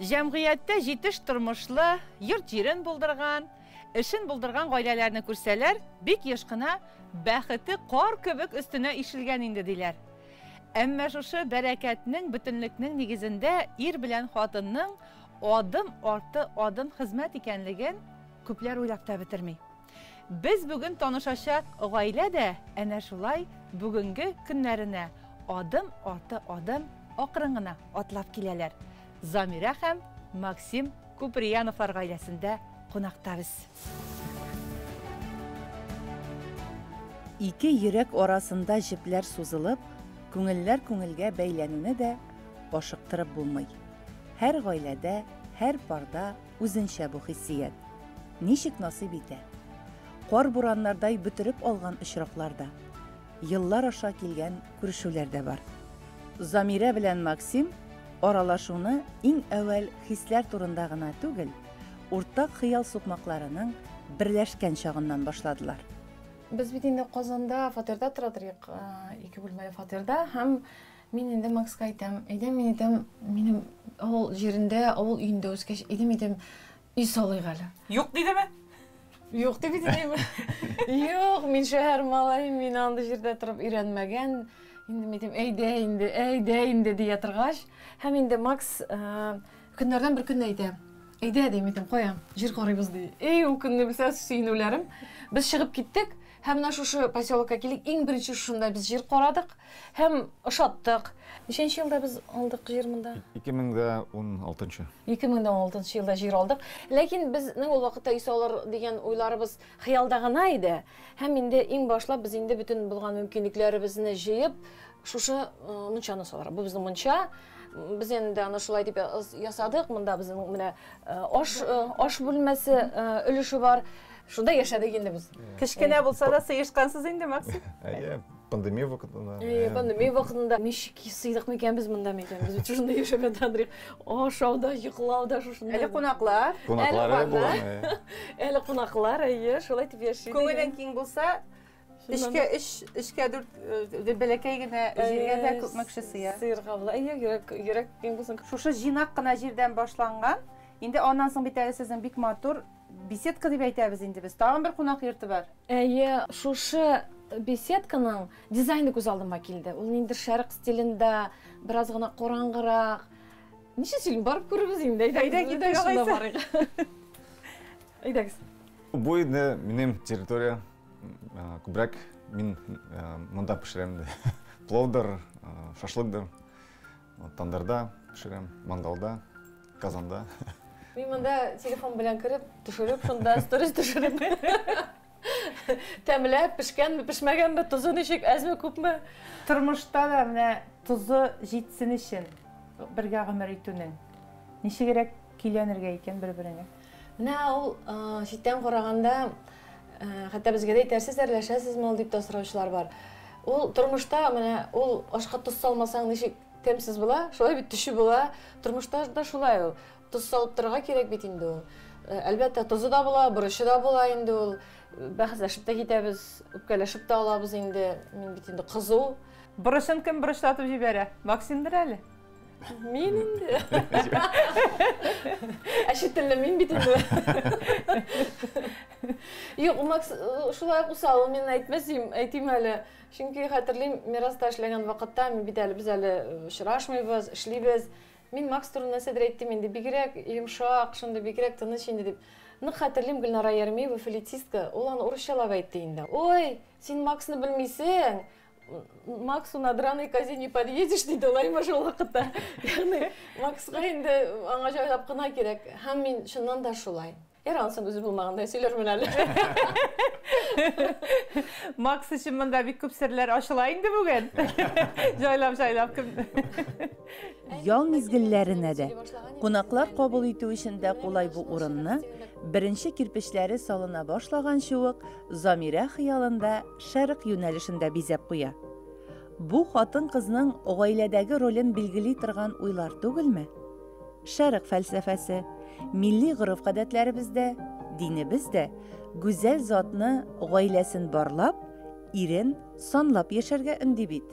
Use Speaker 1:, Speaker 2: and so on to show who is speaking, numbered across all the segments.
Speaker 1: Җәмгыятьтә җитеш тормышлы, йорт-җирен булдырган, эшен булдырган гаиләләрне күрсәләр, бик еш кына бәхете кар кебек өстенә ишелгән инде, диләр. Әмма шушы бәрәкәтнең, бөтенлекнең нигезендә ир белән хатынның адым арты адым хезмәт икәнлеген күпләр уйлап та бетерми. Без бүген танышачак гаилә дә әнә шулай бүгенге көннәренә адым арты адым акрын гына атлап киләләр. Замирә һәм Максим Куприяновлар гаиләсендә кунакта без. Ике йөрәк арасында җепләр сузылып, күңелләр күңелгә бәйләнүне дә ашыктырып булмый. Һәр гаиләдә, һәр парда үзенчә бу хиссият. Ничек насыйп итә. Кар-бураннардай бөтереп алган очраклар да, еллар аша килгән күрешүләр дә бар. Замирә белән Максим аралашуны иң әүвәл хисләр турында гына түгел, уртак хыял сукмакларының берләшкән чагыннан башладылар.
Speaker 2: Без бит инде Казанда фатирда тора торыйк, ике бүлмәле фатирда һәм мин инде Макска әйтәм, әйдә мин әйтәм, минем авыл җирендә, авыл өендә үскәч, әйдә мин әйтәм, өй салыйк әле.
Speaker 1: Юк дидеме?
Speaker 2: Юк дип әйтәме? Юк, мин шәһәр малае, мин андый җирдә торып өйрәнмәгән. Инде мин әйтәм, әйдә инде, әйдә инде дия торгач, һәм инде Макс көннәрдән бер көнне әйтә, әйдә дим, әйтәм, кая, җир карыйбыз ди. Эй, ул көнне белсәгез сөенүләрем. Без чыгып киттек һәм менә шушы поселокка килдек. Иң беренче шушында без җир карадык һәм ошаттык. Ничәнче елда без алдык җир монда?
Speaker 3: 2016.
Speaker 2: 2016 елда җир алдык. Ләкин безнең ул вакытта өй салыр дигән уйларыбыз хыялда гына иде. Һәм инде иң башлап без инде бөтен булган мөмкинлекләребезне җыеп, шушы мунчаны салырга. Бу безнең мунча. Без инде аны шулай дип ясадык. Монда безнең менә аш аш бүлмәсе өлеше бар. Шунда яшәдек инде без.
Speaker 1: Кечкенә булса да сыешкансыз инде, Максим.
Speaker 3: Әйе, пандемия вакытында.
Speaker 2: Әйе, пандемия вакытында ничек сыйдык микән без монда микән? Без бит шушында яшәп ятадык. Ашау да, йоклау да шушында.
Speaker 1: Әле кунаклар.
Speaker 3: Кунаклар булган.
Speaker 2: Әле кунаклар, әйе, шулай дип яши.
Speaker 1: Күңелең киң булса, өчкә өч, өчкә дүрт бәләкәй генә җиргә дә күпме кеше сыя.
Speaker 2: Сыерга була. Әйе, йөрәк, йөрәк киң булсын.
Speaker 1: Шушы җыйнак кына җирдән башланган. Инде аннан соң бит әле сезнең бик матур беседка дип әйтәбез инде без. Тагын бер кунак йорты бар.
Speaker 2: Әйе, шушы беседканың дизайны күз алдыма килде. Ул ниндидер шәрык стилендә, бераз гына караңгырак. Ничек сөйлим, барып күрербез инде.
Speaker 1: Әйдә, китик алайса.
Speaker 2: Әйдәгез.
Speaker 3: Бу инде минем территория. Күбрәк мин монда пешерәм инде. Пловдыр, шашлыкдыр. Тандырда пешерәм, мангалда, казанда.
Speaker 2: Мин монда телефон белән кереп, төшереп, шунда сторис төшереп. Тәмләп, пешкәнме, пешмәгәнме, тозы ничек, әзме, күпме?
Speaker 1: Тормышта да менә тозы җитсен өчен бергә гомер итүнең ничегрәк көйләнергә икән бер-береңә?
Speaker 2: Менә ул читтән караганда, хәтта безгә дә әйтәрсез, әрләшәсезме ул дип тә сораучылар бар. Ул тормышта менә ул ашка тоз салмасаң ничек тәмсез була, шулай бит төче була. Тормышта да шулай ул. Тоз салып торырга кирәк бит инде ул. Әлбәттә, тозы да була, борычы да була инде ул. Бәхәсләшеп тә китәбез, үпкәләшеп тә алабыз инде. Мин бит инде кызу.
Speaker 1: Борычын кем борычлатып җибәрә? Максимдыр әле.
Speaker 2: Мин инде. Әче телле мин бит инде. Юк, Макс шулай ук усал, мин әйтмәсем, әйтим әле. Чөнки хәтерлим, Мираста эшләгән вакытта мин бит әле без әле очрашмыйбыз, эшлибез. Мин Макс турында нәрсәдер әйттем инде, бигрәк йомшак, шундый бигрәк тыныч инде дип. Нык хәтерлим, Гөлнара Ярмиева, флейтистка, ул аны урысчалап әйтте инде. Ой, син Максны белмисең, Максу на драной козе не подъедешь, диде ул әйме шул вакытта. Ягъни Макска инде аңа җайлап кына кирәк. Һәм мин чыннан да шулай. Ярар, ансын үзе булмаганда сөйләрмен әле.
Speaker 1: Макс өчен монда бик күп серләр ачыла инде бүген. Җайлап-җайлап кем.
Speaker 4: Ял мизгелләренә дә, кунаклар кабул итү өчен дә кулай бу урынны беренче кирпечләре салына башлаганчы ук Замирә хыялында шәрык юнәлешендә бизәп куя. Бу хатын-кызның гаиләдәге ролен билгели торган уйлар түгелме? Шәрык фәлсәфәсе, милли гореф-гадәтләребез дә, динебез дә гүзәл затны гаиләсен барлап, ирен санлап яшәргә өнди бит.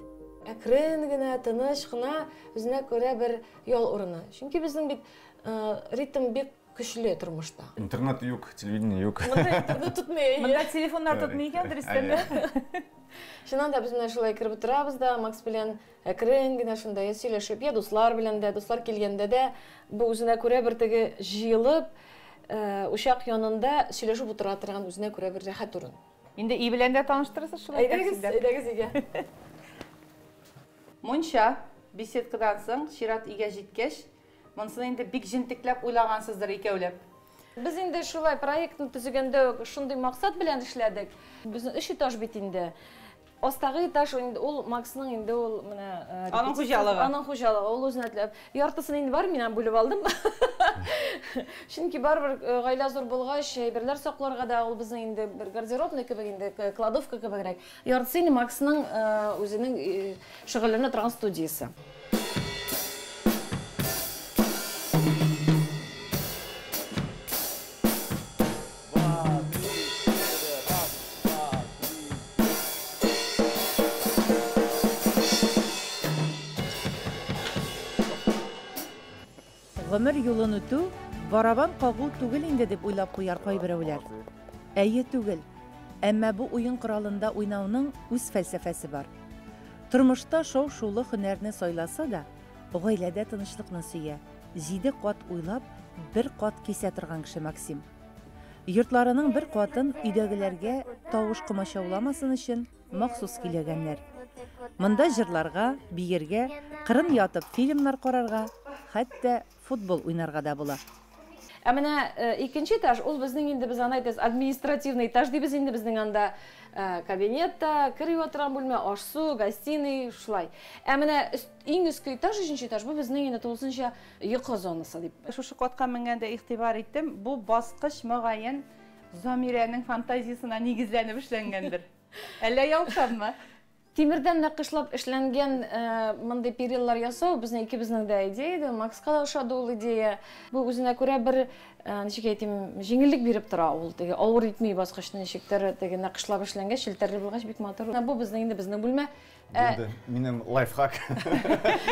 Speaker 2: Әкрен генә, тыныч кына үзенә күрә бер ял урыны. Чөнки безнең бит ритм бик көчле тормышта.
Speaker 3: Интернет юк, телевидение юк.
Speaker 2: Монда интернет тотмый.
Speaker 1: Монда телефоннар тотмый икән, дөрестән дә.
Speaker 2: Чыннан да без менә шулай кереп утырабыз да, Макс белән әкрен генә шунда я сөйләшеп, я дуслар белән дә, дуслар килгәндә дә бу үзенә күрә бер теге җыелып, учак янында сөйләшеп утыра торган үзенә күрә бер рәхәт урын.
Speaker 1: Инде өй белән дә таныштырырсыз шулай.
Speaker 2: Әйдәгез, әйдәгез өйгә.
Speaker 1: Мунча, беседкадан соң чират өйгә җиткәч, монысын инде бик җентекләп уйлагансыздыр икәүләп.
Speaker 2: Без инде шулай проектны төзегәндә үк шундый максат белән эшләдек. Безнең өч этаж бит инде. Астагы этаж инде ул Максның инде ул менә
Speaker 1: Аның хуҗалыгы.
Speaker 2: Аның хуҗалыгы, ул үзенә теләп. Яртысын инде бар, мин аны бүлеп алдым. Чөнки барыбер гаилә зур булгач, әйберләр сакларга да ул безнең инде бер гардеробный кебек инде, кладовка кебегрәк. Яртысы инде Максның үзенең шөгыльләнә торган студиясе.
Speaker 4: Гомер юлын үтү барабан кагу түгел инде дип уйлап куяр кайберәүләр. Әйе түгел. Әмма бу уен коралында уйнауның үз фәлсәфәсе бар. Тормышта шау-шулы һөнәрне сайласа да, гаиләдә тынычлыкны сөя, 7 кат уйлап, бер кат кисә торган кеше Максим. Йортларының бер катын өйдәгеләргә тавыш комачауламасын өчен махсус көйләгәннәр. Монда җырларга, биергә, кырын ятып фильмнар карарга, хәтта футбол уйнарга да була.
Speaker 2: Ә менә икенче этаж, ул безнең инде, без аны әйтәбез, административный этаж дибез инде, безнең анда кабинетта, кер юа торган бүлмә, аш-су, гостиный, шулай. Ә менә иң өске этаж, өченче этаж, бу безнең инде тулысынча йокы зонасы дип.
Speaker 1: Шушы катка менгәндә игътибар иттем, бу баскыч мөгаен Замирәнең фантазиясенә нигезләнеп эшләнгәндер. Әллә ялгышаммы?
Speaker 2: Тимердән нәкышлап эшләнгән мондый периллар ясау безнең икебезнең дә идея иде. Макска да ошады ул идея. Бу үзенә күрә бер, ничек әйтим, җиңеллек биреп тора ул. Теге авыр итми баскычны ничектер теге нәкышлап эшләнгәч, челтәрле булгач бик матур. Бу безнең инде безнең бүлмә.
Speaker 3: Инде минем лайфхак.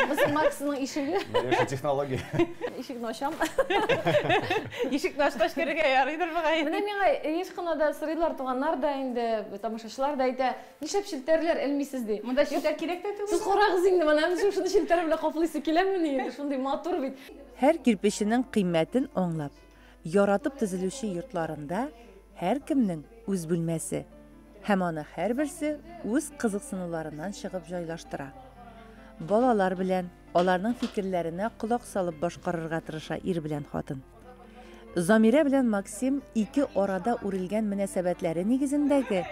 Speaker 2: Бусы Максның ишеге.
Speaker 3: Новейшая технология.
Speaker 2: Ишекне ачам.
Speaker 1: Ишекне ачкач керергә ярыйдыр мөгаен.
Speaker 2: Менә миңа еш кына да сорыйлар, туганнар да инде, тамашачылар да әйтә, нишләп челтәрләр элмисез ди.
Speaker 1: Монда челтәр кирәк тә түгел.
Speaker 2: Сез карагыз инде, менә мин шуны челтәр белән каплыйсы киләмени инде, шундый матур бит.
Speaker 4: Һәр кирпеченең кыйммәтен аңлап, яратып төзелүче йортларында һәркемнең үз бүлмәсе. Һәм аны һәрберсе үз кызыксынуларыннан чыгып җайлаштыра. Балалар белән аларның фикерләренә колак салып башкарырга тырыша ир белән хатын. Замирә белән Максим ике арада үрелгән мөнәсәбәтләре нигезендәге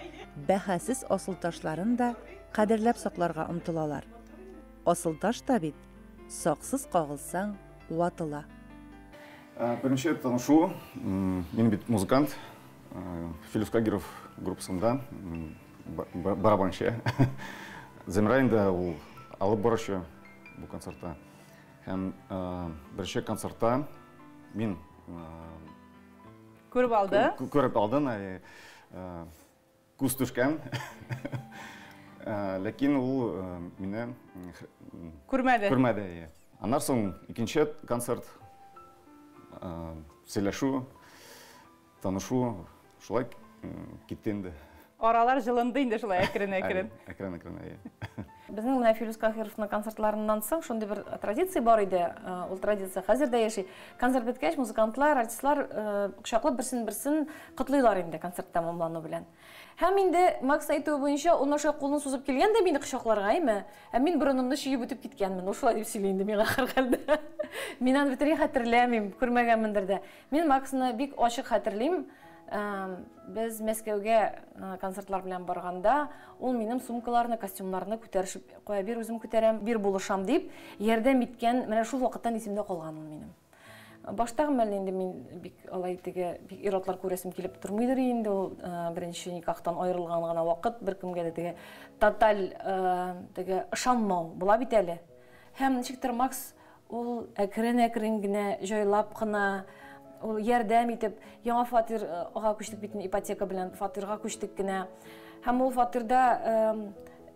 Speaker 4: бәһасез асылташларын да кадерләп сакларга омтылалар. Асылташ та бит саксыз кагылсаң ватыла.
Speaker 3: Беренче танышу, мин бит музыкант, Филүс Кагиров группасында барабанчы. Замира инде ул алып баручы бу концертта. Һәм беренче концертта мин
Speaker 1: күреп алды.
Speaker 3: Күреп алдым, күз төшкән. Ләкин ул мине
Speaker 1: күрмәде.
Speaker 3: Күрмәде, әйе. Аннан соң икенче концерт, сөйләшү, танышу шулай китте инде.
Speaker 1: Аралар җылынды инде шулай әкрен-әкрен.
Speaker 3: Әкрен-әкрен, әйе.
Speaker 2: Безнең менә Филүс Каһировның концертларыннан соң шундый бер традиция бар иде. Ул традиция хәзер дә яши. Концерт беткәч, музыкантлар, артистлар кочаклап берсен-берсен котлыйлар инде концерт тәмамлану белән. Һәм инде Макс әйтүе буенча, ул менә шулай кулын сузып килгән дә мине кочакларга, әйме? Ә мин борынымны чөеп үтеп киткәнмен. Ул шулай дип сөйли инде миңа һәрхәлдә. Мин аны бөтенләй хәтерләмим, күрмәгәнмендер дә. Мин Максны бик ачык хәтерлим. Без Мәскәүгә концертлар белән барганда, ул минем сумкаларны, костюмнарны күтәрешеп куя бир, үзем күтәрәм, бир булышам дип ярдәм иткән, менә шул вакыттан исемдә калган ул минем. Баштагы мәлне инде мин бик алай теге бик ир-атлар күрәсем килеп тормыйдыр инде ул, беренче никахтан аерылган гына вакыт, беркемгә дә теге тоталь теге ышанмау була бит әле. Һәм ничектер Макс ул әкрен-әкрен генә, җайлап кына, ул ярдәм итеп, яңа фатирга күчтек бит, ипотека белән фатирга күчтек кенә. Һәм ул фатирда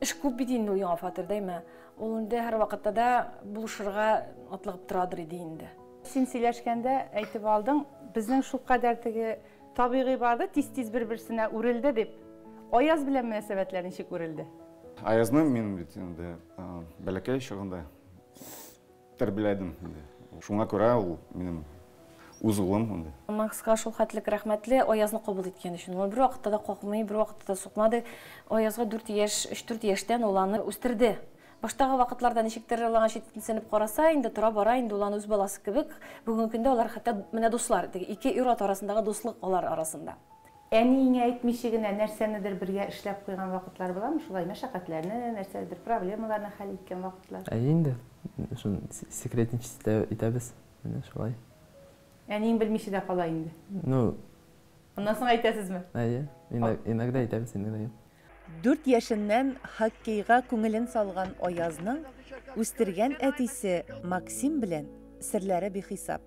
Speaker 2: Эш күп бит инде ул яңа фатирда, әйме. Ул инде һәрвакытта да булышырга атлыгып торадыр иде инде.
Speaker 1: Син сөйләшкәндә әйтеп алдың, безнең шулкадәр теге табигый барды, тиз-тиз бер-берсенә үрелде дип. Аяз белән мөнәсәбәтләр ничек үрелде?
Speaker 3: Аязны мин бит инде бәләкәй чагында тәрбияләдем инде. Шуңа күрә ул минем үз улым инде.
Speaker 2: Макска шул хәтлек рәхмәтле Аязны кабул иткән өчен. Ул бер вакытта да какмый, бер вакытта да сукмады. Аязга 4 яшь, 3-4 яшьтән ул аны үстерде. Баштагы вакытларда ничектер ул аңа читенсенеп караса, инде тора бара инде ул аны үз баласы кебек. Бүгенге көндә алар хәтта менә дуслар, теге ике ир-ат арасындагы дуслык алар арасында.
Speaker 1: Әниеңә әйтмичә генә нәрсәнедер бергә эшләп куйган вакытлар буламы? Шулай мәшәкатьләрне, нәрсәдер проблемаларны хәл иткән вакытлар?
Speaker 5: Әйе инде, шуны секретничать итәбез, менә шулай.
Speaker 1: Әниең белмичә дә кала инде.
Speaker 5: Ну,
Speaker 1: Аннан соң әйтәсезме?
Speaker 5: Әйе, иногда әйтәбез, иногда юк.
Speaker 4: 4 яшеннән хоккейга күңелен салган Аязның үстергән әтисе Максим белән серләре бихисап.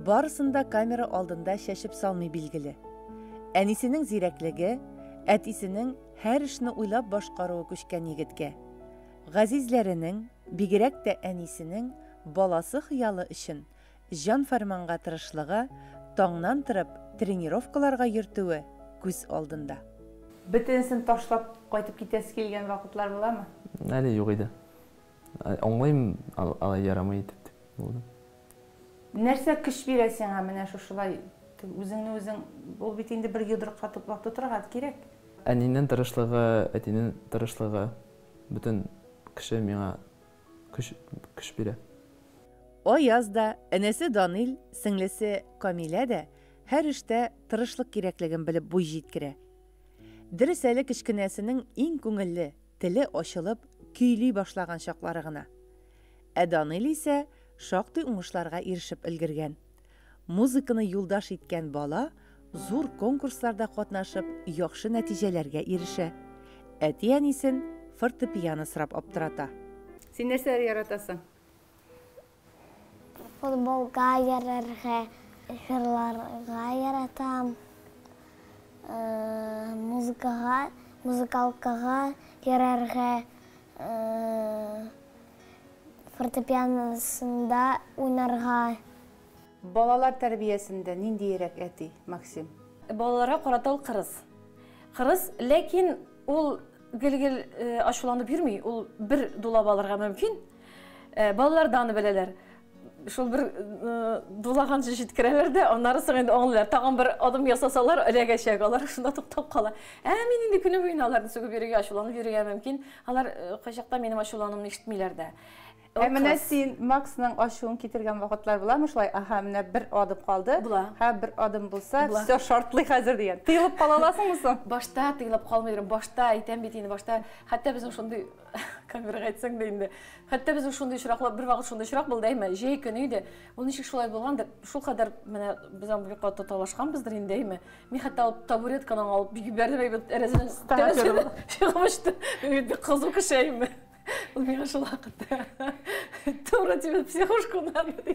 Speaker 4: Барысын да камера алдында чәчеп салмый билгеле. Әнисенең зирәклеге, әтисенең һәр эшне уйлап башкаруы күчкән егеткә. Газизләренең, бигрәк тә әнисенең баласы хыялы өчен җан фәрманга тырышлыгы, таңнан торып тренировкаларга йөртүе күз алдында.
Speaker 1: Бөтенесен ташлап кайтып китәсе килгән вакытлар буламы?
Speaker 5: Әле юк иде. Аңлыйм, алай ярамый итеп булды.
Speaker 1: Нәрсә көч бирә сиңа менә шушылай үзеңне үзең, ул бит инде бер йодрыкка туплап тотырга кирәк.
Speaker 5: Әнинең тырышлыгы, әтинең тырышлыгы, бөтен кеше миңа көч бирә.
Speaker 4: Аяз да, энесе Данил, сеңлесе Камилә дә һәр эштә тырышлык кирәклеген белеп буй җиткерә. Дөрес әле кечкенәсенең иң күңелле, теле ачылып, көйли башлаган чаклары гына. Ә Данил исә шактый уңышларга ирешеп өлгергән. Музыканы юлдаш иткән бала зур конкурсларда катнашып, яхшы нәтиҗәләргә ирешә. Әти-әнисен фортепиано сорап аптырата.
Speaker 1: Син нәрсәләр яратасың?
Speaker 6: Футболга йөрергә, җырларга яратам. Музыкага, музыкалкага йөрергә, фортепианосында уйнарга.
Speaker 1: Балалар тәрбиясендә ниндиерәк әти, Максим?
Speaker 2: Балаларга карата ул кырыс. Кырыс, ләкин ул гел-гел ачуланып йөрми, ул бер дулап алырга мөмкин. Балалар да аны беләләр. Шул бер дулаганчы җиткерәләр дә, аннары соң инде аңлыйлар. Тагын бер адым ясасалар, эләгәчәк, алар шунда туктап кала. Ә мин инде көне буена аларны сүгеп йөрергә, ачуланып йөрергә мөмкин. Алар кайчакта минем ачулануымны ишетмиләр дә.
Speaker 1: Ә менә син Максның ачуын китергән вакытлар буламы шулай? Аһа, менә бер адым калды.
Speaker 2: Була.
Speaker 1: Һә, бер адым булса,
Speaker 2: Була.
Speaker 1: все, шартлый хәзер дигән. Тыелып кала аласыңмы соң?
Speaker 2: Башта тыелып калмыйм, башта әйтәм бит инде, башта хәтта безнең шундый камерага әйтсәң дә инде. Хәтта безнең шундый очраклар, бер вакыт шундый очрак булды, әйме, җәй көне иде. Ул ничек шулай булгандыр, шул кадәр менә без аны бик каты талашканбыздыр инде, әйме. Мин хәтта алып табуретканы алып җибәрдем, әйбәт, тәрәзәдән чыгып очты. Мин бит бик кызу кеше, әйме. Ул миңа шул вакытта туры тебе психушку надо ди.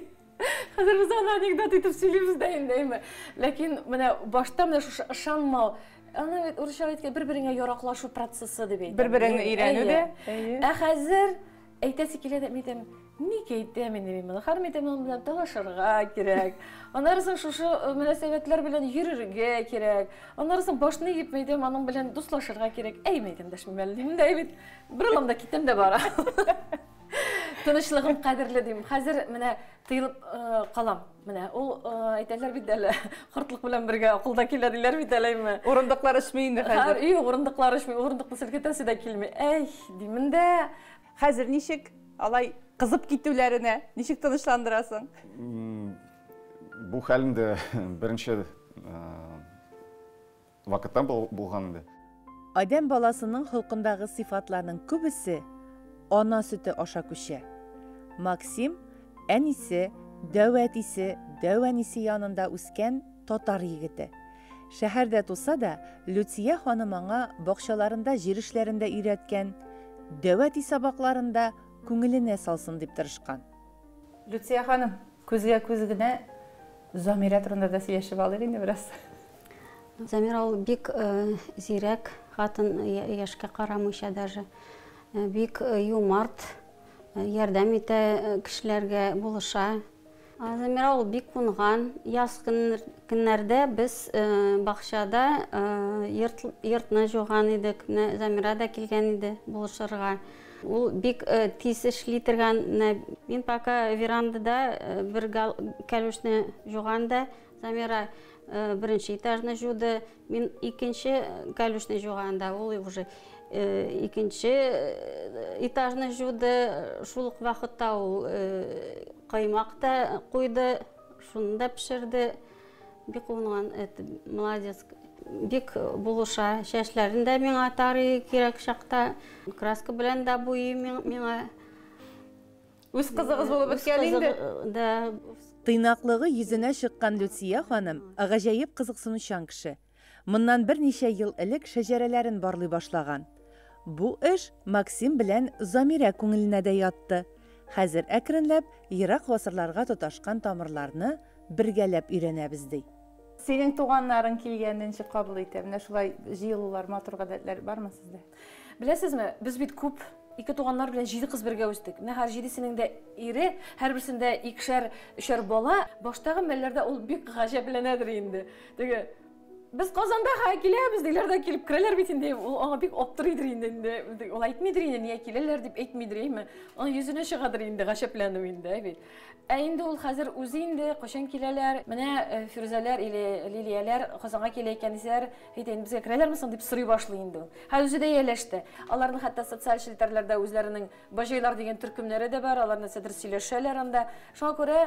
Speaker 2: Хәзер без аны анекдот итеп сөйлибез дә инде, әйме. Ләкин менә башта менә шушы ышанмау, аны бит урысча әйткән бер-береңә яраклашу процессы дип әйтәм.
Speaker 1: Бер-береңне өйрәнү дә.
Speaker 2: Әйе. Ә хәзер әйтәсе килә дә, мин әйтәм, ник әйтәм инде мин моны? Һәр әйтәм, моның белән талашырга кирәк. Аннары соң шушы мөнәсәбәтләр белән йөрергә кирәк. Аннары соң башны иеп, мин әйтәм, аның белән дуслашырга кирәк. Әй, мин әйтәм, дәшмим әле, дим дә бит. Борылам да китәм дә бара. Тынычлыгым кадерле дим. Хәзер менә тыелып калам. Менә ул әйтәләр бит әле, картлык белән бергә акыл да килә диләр бит әле, әйме.
Speaker 1: Урындыклар очмый инде хәзер.
Speaker 2: Юк, урындыклар очмый, урындыкны селкетәсе дә килми. Әй, димен дә.
Speaker 1: Хәзер ничек алай кызып китүләренә, ничек тынычландырасың?
Speaker 3: Бу хәл инде беренче вакытта булган инде.
Speaker 4: Адәм баласының холкындагы сыйфатларның күбесе ана сөте аша күчә. Максим әнисе, дәү әтисе, дәү әнисе янында үскән татар егете. Шәһәрдә туса да, Люция ханым аңа бакчаларында җир эшләрен дә өйрәткән, дәү әти сабакларында күңеленә салсын дип тырышкан.
Speaker 1: Люция ханым, күзгә күз генә Замирә турында да сөйләшеп алыйк инде бераз.
Speaker 7: Замира ул бик зирәк хатын, яшькә карамыйча даже. Бик юмарт, ярдәм итә кешеләргә, булыша. Замира ул бик уңган. Яз көннәрдә без бакчада йортны жуган идек. Менә Замира да килгән иде булышырга. Ул бик тиз эшли торган. Мин пока верандада бер кәлүшне жуган да, Замира беренче этажны жуды. Мин икенче кәлүшне жуганда, ул уже икенче этажны жуды. Шул ук вакытта ул каймак та куйды, шуны да пешерде. Бик уңган, это молодец. Бик булыша. Чәчләрен дә миңа тарый кирәк чакта. Краска белән дә буйый миңа.
Speaker 1: Үз кызыгыз булып беткән инде.
Speaker 7: Да.
Speaker 4: Тыйнаклыгы йөзенә чыккан Люция ханым гаҗәеп кызыксынучан кеше. Моннан берничә ел элек шәҗәрәләрен барлый башлаган. Бу эш Максим белән Замирә күңеленә дә ятты. Хәзер әкренләп ерак гасырларга тоташкан тамырларны бергәләп өйрәнәбез, ди.
Speaker 1: Синең туганнарың килгәнне ничек кабул итә? Менә шулай җыелулар, матур гадәтләр бармы сездә?
Speaker 2: Беләсезме, без бит күп, ике туганнар белән 7 кыз бергә үстек. Менә һәр җидесенең дә ире, һәрберсендә икешәр, өчәр бала. Баштагы мәлләрдә ул бик гаҗәпләнәдер инде. Теге без Казанда ха киләбез диләр дә килеп керәләр бит инде. Ул аңа бик аптырыйдыр инде. Инде ул әйтмидер инде, нигә киләләр дип әйтмидер, әйме. Аның йөзенә чыгадыр инде, гаҗәпләнү инде, әй бит. Ә инде ул хәзер үзе инде кайчан киләләр? Менә Фирүзәләр или Лилияләр Казанга килә икән дисәләр, әйтә инде, безгә керәләрме соң дип сорый башлый инде ул. Хәзер үзе дә ияләште. Аларның хәтта социаль челтәрләрдә үзләренең баҗайлар дигән төркемнәре дә бар, алар нәрсәдер сөйләшәләр анда. Шуңа күрә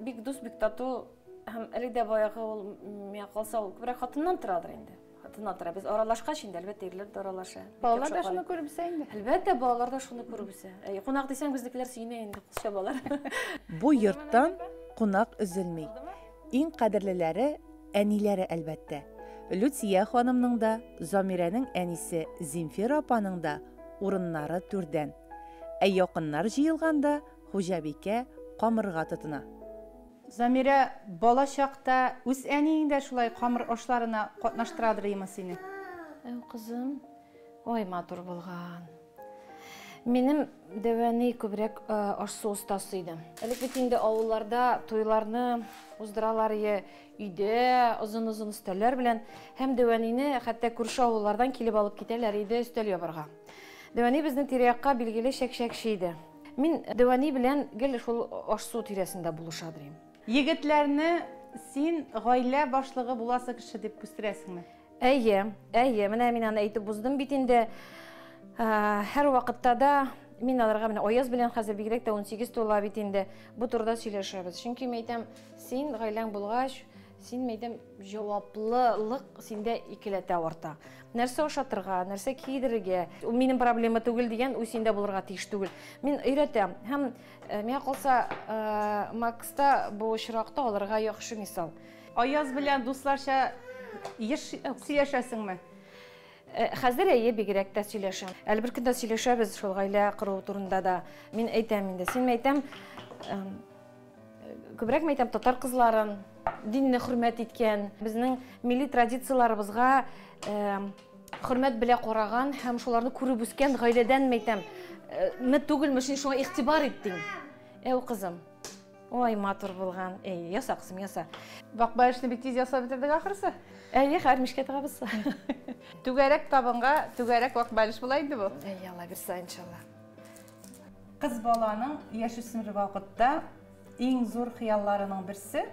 Speaker 2: бик дус, бик тату һәм элек дә баягы ул миңа калса ул күбрәк хатыннан торадыр инде. Хатыннан тора. Без аралашкач инде, әлбәттә, ирләр дә аралаша.
Speaker 1: Балалар да шуны күреп үсә инде.
Speaker 2: Әлбәттә, балалар да шуны күреп үсә. Кунак дисәң, безнекеләр сөенә инде, кул чабалар.
Speaker 4: Бу йорттан кунак өзелми. Иң кадерлеләре әниләре, әлбәттә. Люция ханымның да, Замирәнең әнисе Земфира апаның да урыннары түрдән. Ә якыннар җыелганда хуҗабикә камырга тотына.
Speaker 1: Замирә, бала чакта үз әниең дә шулай камыр ашларына катнаштырадыр име сине?
Speaker 2: Әй, кызым, ой, матур булган. Минем дәвәни күбрәк аш-су остасы иде. Элек бит инде авылларда туйларны уздыралар ие, өйдә озын-озын өстәлләр белән, һәм дәвәнине хәтта күрше авыллардан килеп алып китәләр иде өстәл ябарга. Дәвәни безнең тирә-якка билгеле чәкчәкче иде. Мин дәвәни белән гел шул аш-су тирәсендә булыша дим.
Speaker 1: Егетләрне син гаилә башлыгы буласы кеше дип үстерәсеңме?
Speaker 2: Әйе, әйе, менә мин аны әйтеп уздым бит инде. Һәр вакытта да мин аларга менә Аяз белән хәзер бигрәк тә 18 тула бит инде, бу турыда сөйләшәбез. Чөнки мин әйтәм, син гаиләң булгач, син, мин әйтәм, җаваплылык синдә икеләтә арта. Нәрсә ашатырга, нәрсә кидерергә, ул минем проблема түгел дигән уй синдә булырга тиеш түгел. Мин өйрәтәм. Һәм миңа калса, Макста бу очракта аларга яхшы мисал.
Speaker 1: Аяз белән дусларча еш сөйләшәсеңме?
Speaker 2: Хәзер әйе, бигрәк тә сөйләшәм. Әле бер көндә сөйләшәбез шул гаилә кору турында да. Мин әйтәм инде, син әйтәм, күбрәк мин әйтәм татар кызларын, динне хөрмәт иткән, безнең милли традицияләребезгә хөрмәт белән караган һәм шуларны күреп үскән гаиләдән мин әйтәм, ме түгелме, син шуңа игътибар иттең. Әү, кызым. Ой, матур булган. Әй, яса, кызым, яса.
Speaker 1: Вак бәлешне бик тиз ясап бетердек ахрысы.
Speaker 2: Әйе, хәер, мичкә тыгабыз.
Speaker 1: Түгәрәк табынга түгәрәк вак бәлеш була инде бу.
Speaker 2: Әйе, Алла бирсә, иншалла.
Speaker 1: Кыз баланың яшүсмер вакытта иң зур хыялларының берсе,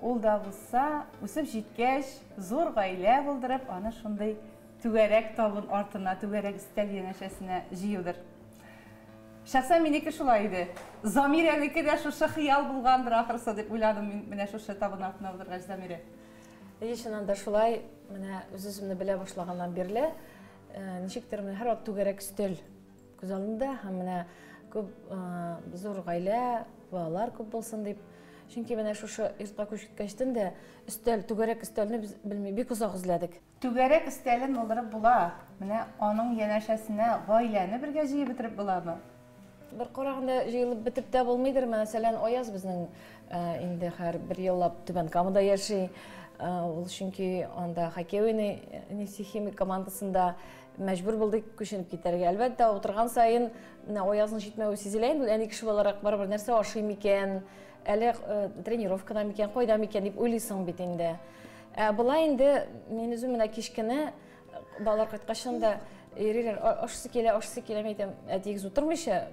Speaker 1: ул да булса, үсеп җиткәч, зур гаилә булдырып, аны шундый түгәрәк табын артына, түгәрәк өстәл янәшәсенә җыюдыр. Шәхсән минеке шулай иде. Замирәнеке дә шушы хыял булгандыр ахрысы дип уйладым мин менә шушы табын артына утыргач, Замирә.
Speaker 2: Әйе, чыннан да шулай, менә үз-үземне белә башлаганнан бирле, ничектер менә һәрвакыт түгәрәк өстәл күз алдында һәм менә күп зур гаилә, балалар күп булсын дип. Чөнки менә шушы йортка күчеп киткәчтен дә өстәл, түгәрәк өстәлне без белми бик озак эзләдек.
Speaker 1: Түгәрәк өстәлен булдырып була. Менә аның янәшәсенә гаиләне бергә җыеп бетереп буламы?
Speaker 2: Бер караганда җыелып бетеп тә булмыйдыр. Мәсәлән, Аяз безнең инде һәр бер еллап Түбән Камада яши. Ул чөнки анда хоккей уйный, Нефтехимик командасында мәҗбүр булды күченеп китәргә. Әлбәттә, утырган саен менә Аязның җитмәве сизелә инде. Әни кеше буларак барыбер нәрсә ашый микән, әле тренировкада микән, кайда микән дип уйлыйсың бит инде. Ә болай инде мин үзем менә кичкене балалар кайткачын да йөриләр, ашысы килә, ашысы килә, мин әйтәм, әтиегез утырмыйча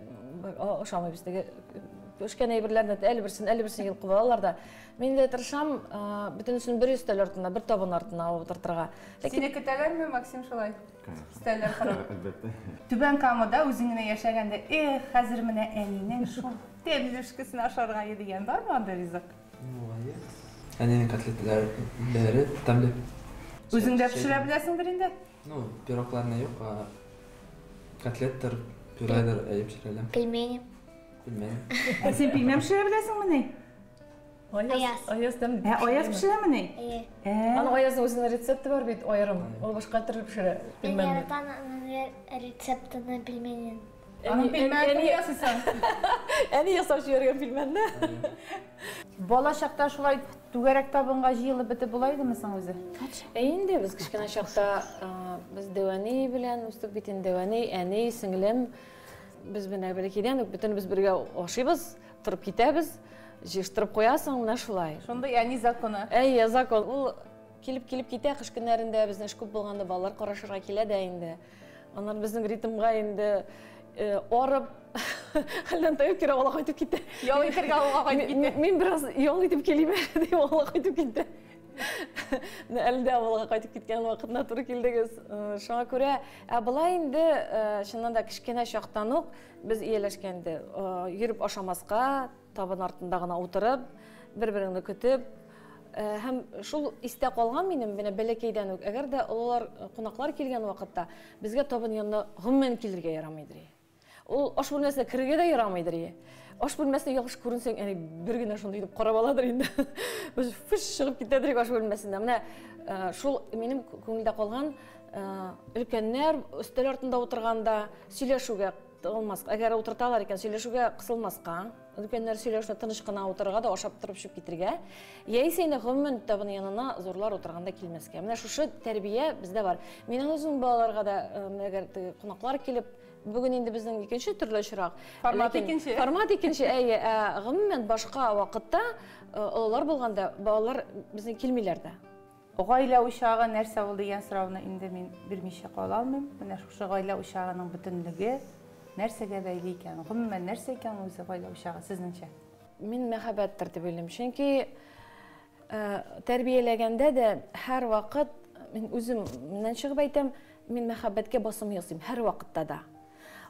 Speaker 2: ашамыйбыз теге пешкән әйберләрне әле берсен, әле берсен йолкып алалар да. Мин дә тырышам бөтенесен бер өстәл артына, бер табын артына алып утыртырга.
Speaker 1: Сине көтәләрме, Максим, шулай? Өстәлләр корып.
Speaker 3: Әлбәттә.
Speaker 1: Түбән Камада үзең генә яшәгәндә, эх, хәзер менә әнинең шул тәмлүшкесен ашарга дигән бармы андый ризык?
Speaker 5: Ну, әйе. Әнинең котлетләре тәмле.
Speaker 1: Үзең дә пешерә беләсеңдер инде?
Speaker 5: Ну, пирогларны юк, а котлеттыр, пюредыр әйе пешерә беләм.
Speaker 6: Пельмени.
Speaker 5: Пельмени.
Speaker 1: Ә син пельмень пешерә беләсеңмени?
Speaker 2: Аяз. Аяз тәмле.
Speaker 1: Ә Аяз пешерәмени?
Speaker 6: Әйе.
Speaker 1: Ә.
Speaker 2: Аның Аязның үзенең рецепты бар бит, аерым. Ул башка төрле пешерә
Speaker 6: Мин
Speaker 2: пельменне.
Speaker 6: яратам аның рецептыны пельменен.
Speaker 1: Аның пельменен кем ясыйсың?
Speaker 2: Әни ясап җибәргән пельменне.
Speaker 1: Бала чакта шулай түгәрәк табынга җыелып бетеп була идеме соң үзе?
Speaker 2: Ә инде без кечкенә чакта без дәү әни белән үстек бит инде, дәү әни, әни, сеңлем. Без менә бәләкәйдән үк бөтенебез бергә ашыйбыз, торып китәбез, җыештырып куясың, менә шулай.
Speaker 1: Шундый әни законы.
Speaker 2: Әйе, закон. Ул килеп-килеп китә, кыш көннәрендә безнең эш күп булганда балалар карашырга килә дә инде. Аннан безнең ритмга инде арып, хәлдән таеп кире авылга кайтып китә.
Speaker 1: Ял итәргә авылга кайтып китә.
Speaker 2: Мин бераз ял итеп килим әле, дип авылга кайтып китә. Менә әле дә авылга кайтып киткән вакытына туры килдегез. Шуңа күрә, ә болай инде, чыннан да кечкенә чактан ук без ияләшкән инде. Йөреп ашамаска, табын артында гына утырып, бер-береңне көтеп, һәм шул истә калган минем, менә бәләкәйдән үк, әгәр дә олылар, кунаклар килгән вакытта, безгә табын янына гомумән килергә ярамыйдыр. Ул аш бүлмәсенә керергә дә ярамыйдыр. Аш бүлмәсенә ялгыш күренсәң, әни бер генә шундый итеп карап аладыр инде. Без фыш чыгып китәдер аш бүлмәсенә. Менә шул минем күңелдә калган, өлкәннәр өстәл артында утырганда сөйләшүгә тыгылмаска, әгәр утырталар икән, сөйләшүгә кысылмаска, өлкәннәр сөйләшүгә тыныч кына утырырга да ашап торып чыгып китергә, яисә инде гомумән табын янына зурлар утырганда килмәскә. Менә шушы тәрбия бездә бар. Мин аны үзем балаларга да, әгәр теге кунаклар килеп, бүген инде безнең икенче төрле очрак.
Speaker 1: Формат
Speaker 2: Ләкин
Speaker 1: икенче.
Speaker 2: Формат икенче, әйе. Ә гомумән башка вакытта олылар булганда балалар безнең килмиләр дә.
Speaker 1: Гаилә учагы нәрсә ул дигән сорауны инде мин бирмичә кала алмыйм. Менә шушы гаилә учагының бөтенлеге нәрсәгә бәйле икән? Гомумән нәрсә икән үзе гаилә учагы сезнеңчә?
Speaker 2: Мин мәхәббәттер дип уйлыйм. Чөнки тәрбияләгәндә дә һәр вакыт мин үземнән чыгып әйтәм, мин мәхәббәткә басым ясыйм һәр вакытта да.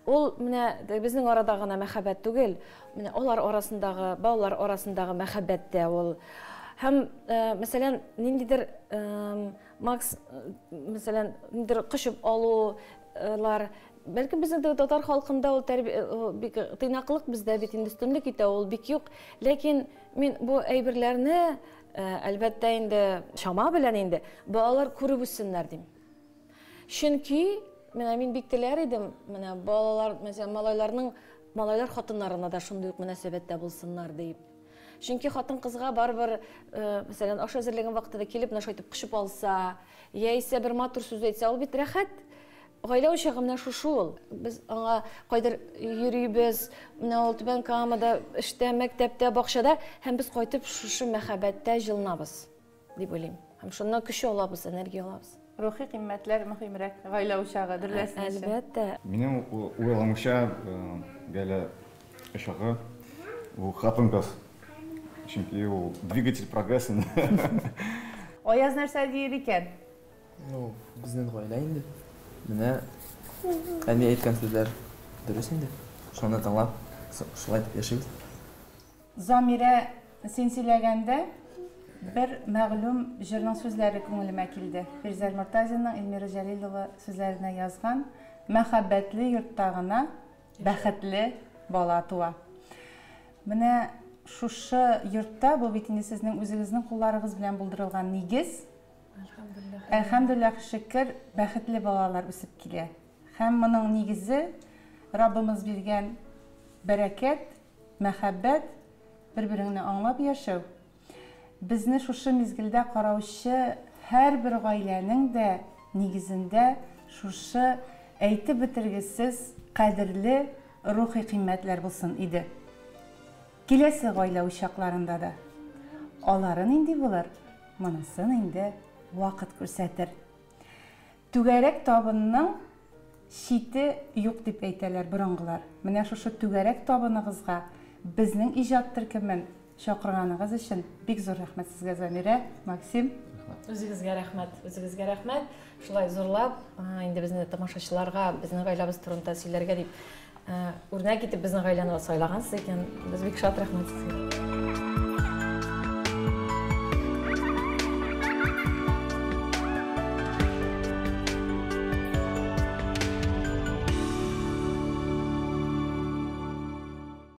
Speaker 2: Ул менә безнең арада гына мәхәббәт түгел, менә алар арасындагы, балалар арасындагы мәхәббәт тә ул. Һәм, мәсәлән, ниндидер, Макс, мәсәлән, ниндидер кочып алулар, бәлкем безнең теге татар халкында ул тәрбия, бик тыйнаклык бездә бит инде өстенлек итә, ул бик юк. Ләкин мин бу әйберләрне, әлбәттә инде чама белән инде балалар күреп үссеннәр дим. Чөнки менә мин бик теләр идем, менә балалар, мәсәлән, малайларның, малайлар хатыннарына да шундый ук мөнәсәбәттә булсыннар дип. Чөнки хатын-кызга барыбер, мәсәлән, аш әзерләгән вакытта да килеп, менә шулай итеп кочып алса, яисә бер матур сүз әйтсә, ул бит рәхәт. Гаилә учагы менә шушы ул. Без аңа кайдыр йөрибез, менә ул Түбән Камада, эштә, мәктәптә, бакчада, һәм без кайтып шушы мәхәббәттә җылынабыз, дип уйлыйм. Һәм шуннан көч алабыз, энергия алабыз.
Speaker 1: Рухи кыйммәтләр мөһимрәк гаилә учагы дөрләсен өчен.
Speaker 2: Әлбәттә.
Speaker 3: Минем уйлавымча, гаилә учагы ул хатын-кыз. Чөнки ул двигатель прогресса.
Speaker 1: Аяз нәрсә диер икән?
Speaker 5: Ну, безнең гаилә инде. Менә әни әйткән сүзләр дөрес инде. Шуны тыңлап, шулай итеп яшибез.
Speaker 1: Замирә, син сөйләгәндә бер мәгълүм җырның сүзләре күңелемә килде. Фирзәр Мортазинның Эльмира Җәлилова сүзләренә язган Мәхәббәтле йортта гына бәхетле бала туа. Менә шушы йортта, бу бит инде сезнең үзегезнең кулларыгыз белән булдырылган нигез.
Speaker 2: Әлхәмдүлилләһ.
Speaker 1: Әлхәмдүлилләһ, шөкер, бәхетле балалар үсеп килә. Һәм моның нигезе Раббымыз биргән бәрәкәт, мәхәббәт, бер-береңне аңлап яшәү.
Speaker 4: Безне шушы мизгелдә караучы һәрбер гаиләнең дә нигезендә шушы әйтеп бетергесез кадерле рухи кыйммәтләр булсын иде. Киләсе гаилә учакларында да. Алары нинди булыр, монысын инде вакыт күрсәтер. Түгәрәк табынның чите юк дип әйтәләр борынгылар. Менә шушы түгәрәк табыныгызга безнең иҗат төркемен чакырганыгыз өчен бик зур рәхмәт сезгә, Замирә, Максим.
Speaker 2: Үзегезгә рәхмәт, үзегезгә рәхмәт. Шулай зурлап, инде безне тамашачыларга, безнең гаиләбез турында сөйләргә дип, үрнәк итеп безнең гаиләне сайлагансыз икән. Без бик шат, рәхмәт сезгә.